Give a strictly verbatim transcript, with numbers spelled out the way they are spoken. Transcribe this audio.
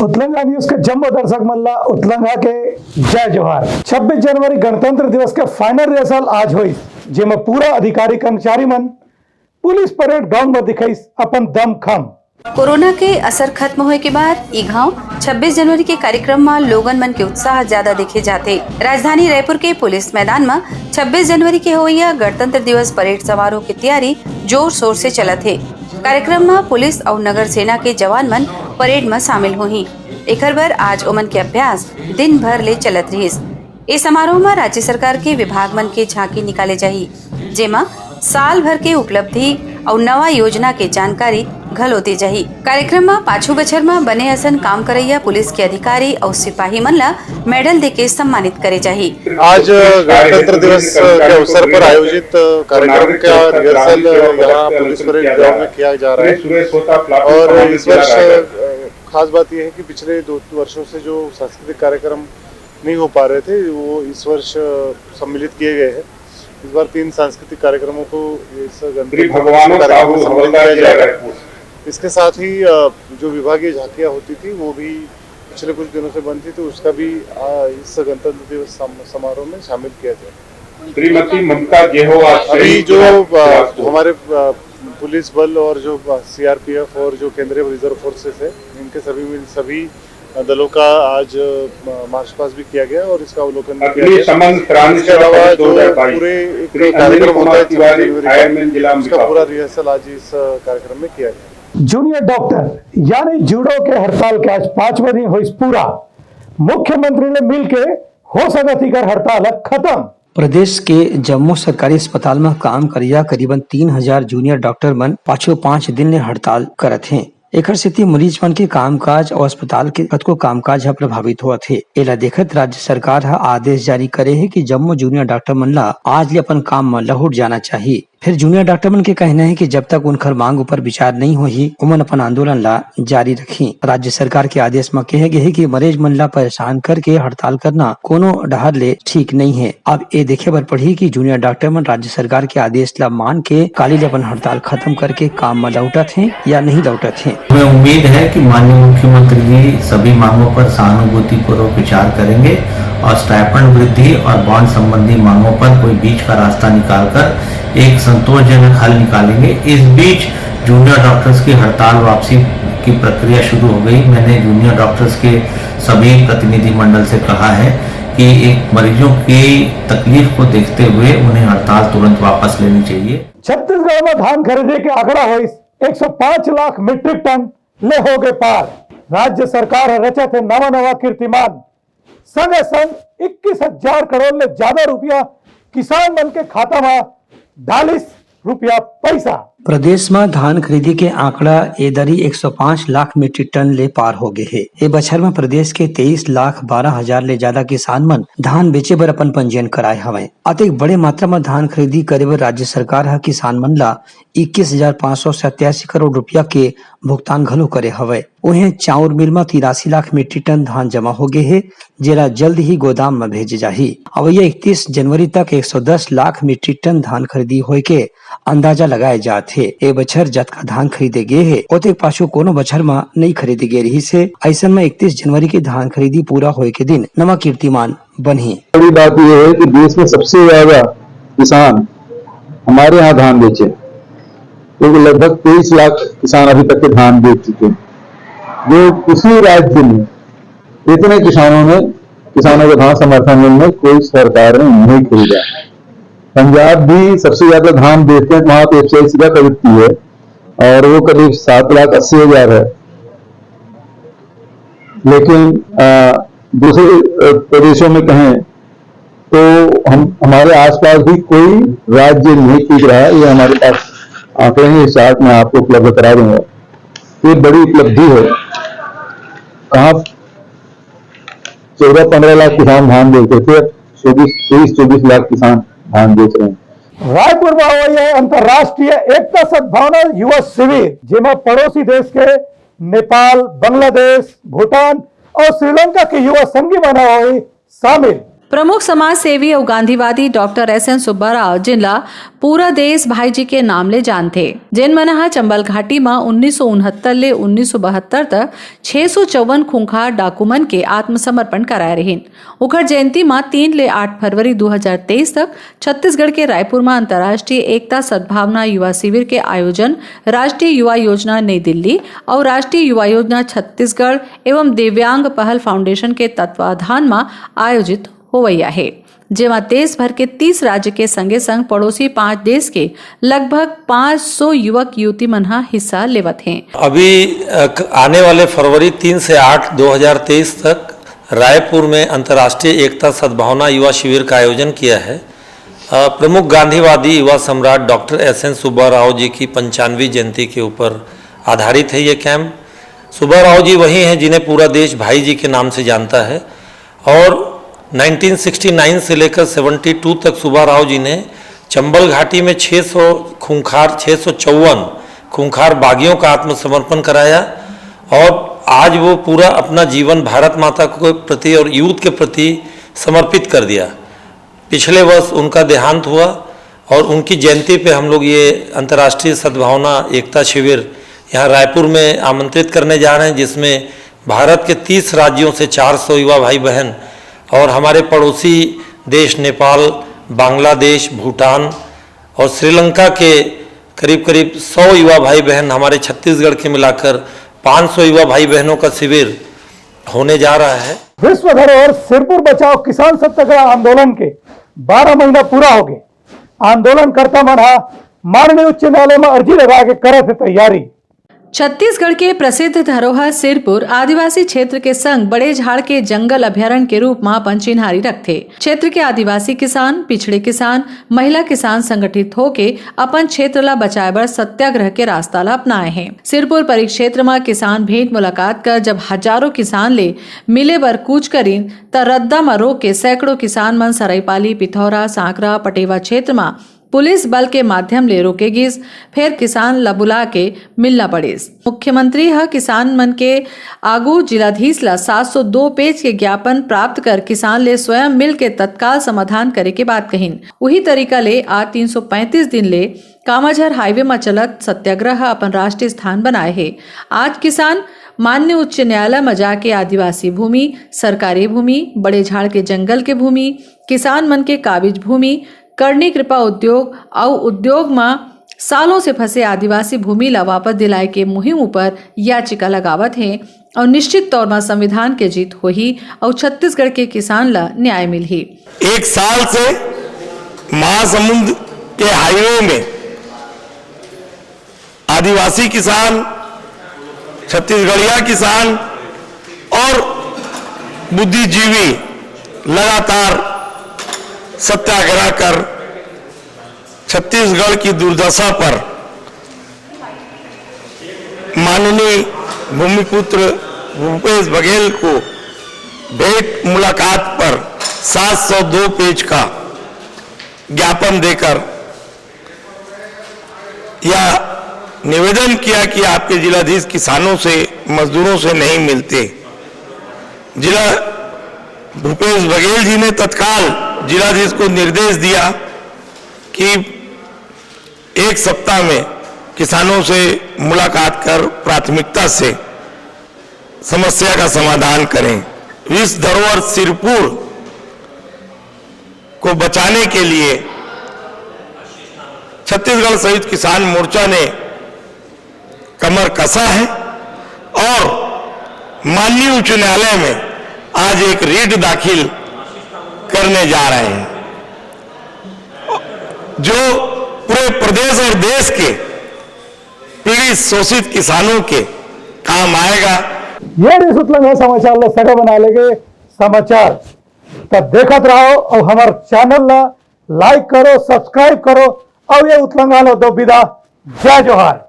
उतलंगा news के जम्मो दर्शक मन ला उतलंगा के जय जोहार। छब्बीस जनवरी गणतंत्र दिवस के फाइनल रिहर्सल आज होइस, जेमा पूरा अधिकारी कर्मचारी मन पुलिस परेड ग्राउंड म दिखाइस अपन दमखम। कोरोना के असर खत्म होए के बाद ई घांव छब्बीस जनवरी के कार्यक्रम म लोगन मन के उत्साह ज्यादा देखे जाथे। राजधानी रायपुर के पुलिस मैदान म छब्बीस जनवरी के होवइया गणतंत्र दिवस परेड समारोह के तैयारी जोर शोर से चलत हे। कार्यक्रम म पुलिस अउ नगर सेना के जवान मन परेड म शामिल होही। एखर बर आज ओमन के अभ्यास दिन भर ले चलत रिहिस। ए समारोह म राज्य सरकार के विभाग मन के झांकी निकाले जाही, जेमा साल भर के उपलब्धि अउ नवा योजना के जानकारी घलो दे जाही। कार्यक्रम म पाछू बछर म बने असन काम करइया पुलिस के अधिकारी अउ सिपाही मन ल मेडल देके सम्मानित करे जाही। आज गणतंत्र दिवस के अवसर पर आयोजित कार्यक्रम का रिहर्सल यहाँ पुलिस परेड ग्राउंड में किया जा रहा है और इस वर्ष खास बात यह है कि पिछले दो वर्षों से जो सांस्कृतिक कार्यक्रम नहीं हो पा रहे थे, वो इस वर्ष सम्मिलित किए गए हैं। इस बार तीन सांस्कृतिक कार्यक्रमों को इस गणतंत्र दिवस कार्यक्रम में सम्मिलित किया जाएगा। इसके साथ ही जो विभागीय झांकियां होती थी, वो भी पिछले कुछ दिनों से बंद थी, तो उसका भी इस गणतंत्र दिवस समारोह में शामिल किया जाएगा। श्रीमती ममता जेहोवा, अभी जो हमारे पुलिस बल और जो सीआरपीएफ और जो केंद्रीय रिजर्व फोर्सेस है, इनके सभी सभी दलों का आज मार्च पास्ट भी किया गया और इसका अवलोकन भी किया गया। इसके अलावा जो पूरे एक कार्यक्रम होता है, उसका पूरा रिहर्सल आज इस कार्यक्रम में किया गया। जूनियर डॉक्टर यानी जूडो के हड़ताल के आज पांचवा दिन होइस पूरा। मुख्यमंत्री ले मिलके हो सकत इकर हड़ताल खत्म। प्रदेश के जम्मो सरकारी अस्पताल म काम करइया करीबन तीन हजार जूनियर डॉक्टर मन पाछू पांच दिन ले हड़ताल करत हें। एखर सेती मरीज मन के कामकाज अउ अस्पताल के कतको कामकाज ह प्रभावित होवत हे। एला देखत राज्य सरकार ह आदेश जारी करे हे कि जम्मो जूनियर डॉक्टर मन ला आज ले अपन काम म लहुट जाना चाही। फेर जूनियर डॉक्टर मन के कहना हे कि जब तक उनखर मांग ऊपर विचार नइ होही, ओमन अपन आंदोलन ला जारी रखही। राज्य सरकार के आदेश म केहे गे हे कि मरीज मन ला परेशान करके हड़ताल करना कोनो डहर ले ठीक नइ हे। अब ए देखे बर पड़ही कि जूनियर डॉक्टर मन राज्य सरकार के आदेश ला मान के काली ले अपन हड़ताल खत्म करके काम म लौटत हें या नहीं लौटत हें। हमें उम्मीद है कि माननीय मुख्यमंत्री जी सभी मांगों पर सहानुभूतिपूर्वक विचार करेंगे और स्टाइपेंड वृद्धि और बॉन्ड संबंधी मांगों पर कोई बीच का रास्ता निकालकर एक संतोषजनक हल निकालेंगे। इस बीच जूनियर डॉक्टर्स की हड़ताल वापसी की प्रक्रिया शुरू हो गई। मैंने जूनियर डॉक्टर्स के सभी प्रतिनिधिमंडल से कहा है कि एक मरीजों की तकलीफ को देखते हुए उन्हें हड़ताल तुरंत वापस लेनी चाहिए। छत्तीसगढ़ म धान खरीदी के आंकड़ा होइस एक सौ पांच लाख मीट्रिक टन ले होगे पार। राज्य सरकार ह रचत हे नवा नवा कीर्तिमान। संगे संग इक्कीस हजार करोड़ ले ज्यादा रुपया किसान मन के खाता म डालिस रुपया पैसा। प्रदेश म धान खरीदी के आंकड़ा ए दरी एक सौ पांच लाख मीट्रिक टन ले पार हो गे हे। ए बछर म प्रदेश के तेईस लाख बारह हजार ले ज्यादा किसान मन धान बेचे बर अपन पंजीयन कराए हवंय। अतेक बड़े मात्रा म धान खरीदी करे बर राज्य सरकार ह किसान मन ला इक्कीस हजार पांच सौ सत्यासी करोड़ रुपया के भुगतान घलो करे हवय। उहें, चाउर मिल म तिरासी लाख मीट्रिक टन धान जमा हो गे हे, जेला जल्द ही गोदाम म भेजे जाही। अवइया इकतीस जनवरी तक एक सौ दस लाख मीट्रिक टन धान खरीदी होय के अंदाजा लगाए जात हे। ए बछर जतका धान खरीदे गे हे, ओतेक पाछू कोनो बछर म नइ खरीदे गे रिहिस हे। अइसन म इकतीस जनवरी के धान खरीदी पूरा होय के दिन नवा कीर्तिमान बनही। बड़ी बात यह है कि देश में सबसे ज्यादा किसान हमारे यहाँ धान बेचे, क्योंकि लगभग तेईस लाख किसान अभी तक के धान बेच चुके हैं। जो किसी राज्य में इतने किसानों ने, किसानों का धान समर्थन मूल्य में कोई सरकार ने नहीं खरीदा। पंजाब भी सबसे ज्यादा धान बेचते हैं, वहां तो एफसीआई सीधा खरीदती है और वो करीब सात लाख अस्सी हजार है। लेकिन अ, दूसरे अ, प्रदेशों में कहें तो हम, हमारे आसपास भी कोई राज्य नहीं टिक रहा है। ये हमारे पास आंकड़े हैं, ये चार्ट मैं आपको उपलब्ध करा दूंगा। ये बड़ी उपलब्धि है। कहाँ चौदह पन्द्रह लाख किसान धान बेचते थे, अब चौबीस, तेईस चौबीस लाख किसान धान बेच रहे हैं। रायपुर म होवइया अंतर्राष्ट्रीय एकता सद्भावना युवा शिविर, जेमा पड़ोसी देश के नेपाल, बांग्लादेश, भूटान अउ श्रीलंका के युवा संगी मन होही शामिल। प्रमुख समाज सेवी अउ गांधीवादी डॉक्टर एस एन सुब्बाराव, जिनला पूरा देश भाई जी के नाम ले जानथे, जेन मन ह चंबल घाटी म उन्नीस सौ उनहत्तर ले उन्नीस सौ बहत्तर तक छह सौ चौवन खूंखार डाकू मन के आत्मसमर्पण कराए रहिन। उखर जयंती म तीन ले आठ फरवरी दो हज़ार तेईस तक छत्तीसगढ़ के रायपुर म अंतर्राष्ट्रीय एकता सद्भावना युवा शिविर के आयोजन राष्ट्रीय युवा योजना नई दिल्ली अउ राष्ट्रीय युवा योजना छत्तीसगढ़ एवं दिव्यांग पहल फाउंडेशन के तत्वाधान म आयोजित होवइया हे, जेमा देश भर के तीस राज्य के संगे संग पड़ोसी पांच देश के लगभग पांच सौ युवक युवती मन ह हिस्सा लेवत हें। अभी, अ, क-, आने वाले फरवरी तीन से आठ दो हज़ार तेईस तक रायपुर में अंतर्राष्ट्रीय एकता सद्भावना युवा शिविर का आयोजन किया है। अ, प्रमुख गांधीवादी युवा सम्राट डॉक्टर एस एन सुब्बाराव जी की पंचानवीं जयंती के ऊपर आधारित है ये कैंप। सुब्बाराव जी वही हैं जिन्हें पूरा देश भाई जी के नाम से जानता है और नाइनटीन सिक्सटी नाइन से लेकर सेवेंटी टू तक सुब्बाराव जी ने चंबल घाटी में छह सौ खूंखार, छह सौ चौवन खूंखार बागियों का आत्मसमर्पण कराया और आज वो पूरा अपना जीवन भारत माता के प्रति और यूथ के प्रति समर्पित कर दिया। पिछले वर्ष उनका देहांत हुआ और उनकी जयंती पे हम लोग ये अंतर्राष्ट्रीय सद्भावना एकता शिविर यहाँ रायपुर में आमंत्रित करने जा रहे हैं, जिसमें भारत के तीस राज्यों से चार सौ युवा भाई बहन और हमारे पड़ोसी देश नेपाल, बांग्लादेश, भूटान और श्रीलंका के करीब करीब सौ युवा भाई बहन, हमारे छत्तीसगढ़ के मिलाकर पाँच सौ युवा भाई बहनों का शिविर होने जा रहा है। विश्व धरोहर सिरपुर बचाओ किसान सत्याग्रह आंदोलन के बारह महीना पूरा हो गए। आंदोलनकर्ता मन ह माननीय उच्च न्यायालय में अर्जी लगा के करत हे तैयारी। छत्तीसगढ़ के प्रसिद्ध धरोहर सिरपुर आदिवासी क्षेत्र के संग बड़े झाड़ के जंगल अभयारण्य के रूप म अपन चिन्हारी रखथे। क्षेत्र के आदिवासी किसान, पिछड़े किसान, महिला किसान संगठित होके अपन क्षेत्र ला बचाए बर सत्याग्रह के रास्ता ला अपनाए हें। सिरपुर परिक्षेत्र म किसान भेंट मुलाकात कर जब हजारों किसान ले मिले बर कूच करिन, त रद्दा म रोक के सैकड़ों किसान मन सरईपाली, पिथौरा, सांकरा, पटेवा क्षेत्र म पुलिस बल के माध्यम ले रोके गिस, फेर किसान ल बुला के मिलना पड़िस। मुख्यमंत्री ह किसान मन के आगू जिलाधीश ल सात सौ दो पेज के ज्ञापन प्राप्त कर किसान ले स्वयं मिल के तत्काल समाधान करे के बात कहिन। उही तरीका ले आज तीन सौ पैंतीस दिन ले कामाझर हाईवे म चलत सत्याग्रह ह अपन राष्ट्रीय स्थान बनाए हे। आज किसान मान्य उच्च न्यायालय म जाके आदिवासी भूमि, सरकारी भूमि, बड़े झाड़ के जंगल के भूमि, किसान मन के काबिज भूमि, करनी कृपा उद्योग अउ उद्योग म सालों से फंसे आदिवासी भूमि ला वापस दिलाए के मुहिम ऊपर याचिका लगावत हे अउ निश्चित तौर म संविधान के जीत होही अउ छत्तीसगढ़ के किसान ला न्याय मिलही। एक साल से महासमुंद के हाईवे में आदिवासी किसान, छत्तीसगढ़िया किसान और बुद्धिजीवी लगातार सत्याग्रह कर छत्तीसगढ़ की दुर्दशा पर माननीय भूमिपुत्र भूपेश बघेल को भेंट मुलाकात पर सात सौ दो पेज का ज्ञापन देकर यह निवेदन किया कि आपके जिलाधीश किसानों से, मजदूरों से नहीं मिलते। जिला भूपेश बघेल जी ने तत्काल जिलाधीश को निर्देश दिया कि एक सप्ताह में किसानों से मुलाकात कर प्राथमिकता से समस्या का समाधान करें। विश्व धरोहर सिरपुर को बचाने के लिए छत्तीसगढ़ संयुक्त किसान मोर्चा ने कमर कसा है और माननीय उच्च न्यायालय में आज एक रिट दाखिल करने जा रहे हैं, जो पूरे प्रदेश और देश के पीड़ित शोषित किसानों के काम आएगा। ये रहिस उतलंग समाचार ला सगा बना लेगे समाचार। त देखत रहो और हमार चैनल ला लाइक करो, सब्सक्राइब करो और ये उतलंगा लो दो विदा। जय जोहार।